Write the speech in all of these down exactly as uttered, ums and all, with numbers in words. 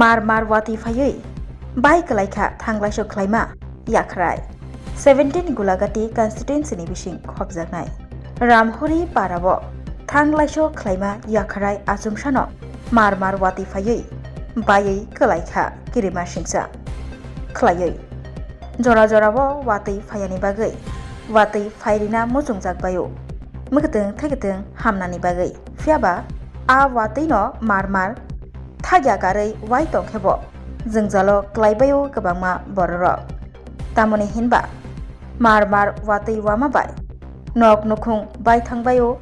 Mar mar watwi phaiwi bai kwlaikha thanglaiso khlaima yakhrai. Seventeen Gulagati constituency ni bising khopjaknai Ramhori parao thanglaiso khlaima yakhrai achomsano mar mar watwi phaiwi baiwi kwlaikha kirima singsa khlaiwi. Jora jorao watwi phaiyani bagwi watwi phairina muchungjak baio. Mwkatwng thaikwtwng hamnani bagwi. Phiyaba a watwino mar mar thagya karwi wai tongkhebo jwngjalo klaibaio kwbangma bororok. Tamoni hinba mar mar watwi wama bai nok nukhung bai thangbaio,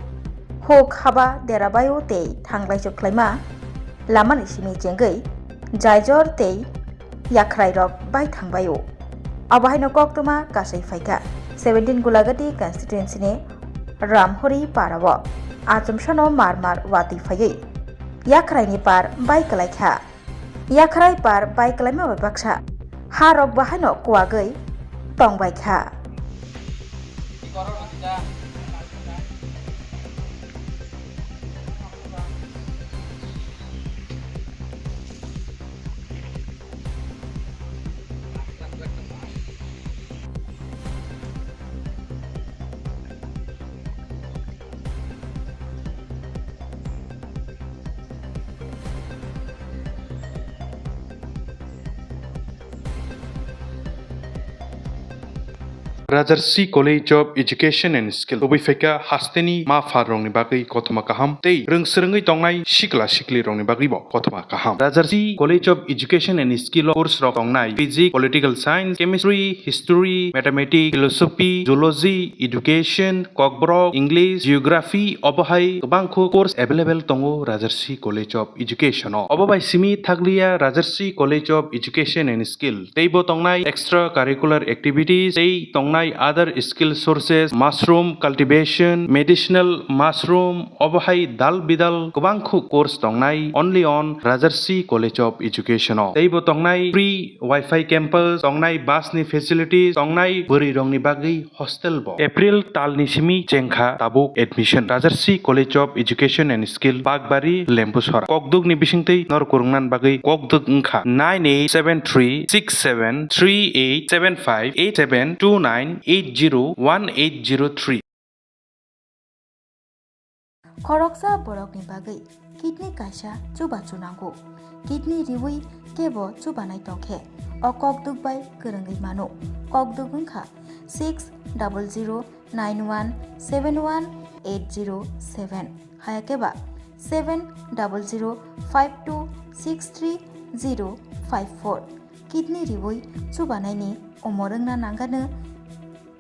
huk haba derabaio tei thanglaiso khlaima lamani simi chengwi jaijor tei yakhrairok bai thangbaio. Abo haino koktwma kasai phaikha seventeen Gulagati constituency ni Ramhori parao achomsano mar mar watwi phaiwi yakhraini par bai kwlaikha. Yakhrai par bai kwlaima bai baksa ha rok bahaino kuwagwi tongbaikha. Rajarsi College of Education and Skill tubui phaikha hasteni ma pha rokni bagwi kothoma kaham tei rwng swrwngwi tongnai sikla sikli rokni bagwibo kothoma kaham. Rajarsi College of Education and Skill o course rok tongnai Physics, Political Science, Chemistry, History, Mathematics, Philosophy, Zoology, Education, Kokborok, English, Geography, obo hai kwbangkho course available tongo Rajarsi College of Education o. Obo bai simi thakliya Rajarsi College of Education and Skill. Teibo tongnai extra curricular activities, tei tongnai other skill sources, mushroom cultivation, medicinal mushroom, obo hai dal bidal kwbangkho course tongnai only on Rajarsi College of Education o. Teibo tongnai free Wi-Fi campus, tongnai bus ni facilities, tongnai bwrwi rokni bagwi hostel bo. April talni simi chengkha tabuk admission. Rajarsi College of Education and Skill, Pakbari, Lembusora. Kokduk ni bisingtwi nor kwrwngna bagwi kokduk wngkha nine eight seven three six seven three eight seven five eight seven two nine eight zero one eight zero three. Khoroksa borokni bagwi kidney kaisa chubachu nango. Kidney riwi kebo chubanai tongkhe o kokduk bai kwrwngwi mano. Kokduk wngkha six double zero nine one seven one eight zero seven, hayakeba seven double zero five two six three zero five four. Kidney riwi chubanaini omor wngna nangano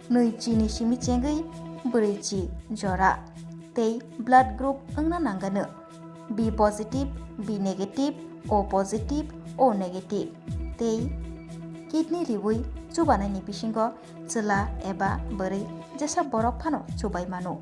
nwi chini simi chengwi bwrwi chi jora tei blood group wngna nangano B positive, B negative, O positive, O negative tei kidney riwi chubanaini bisingo chwla eba bwrwi jesa borok phano chubai mano.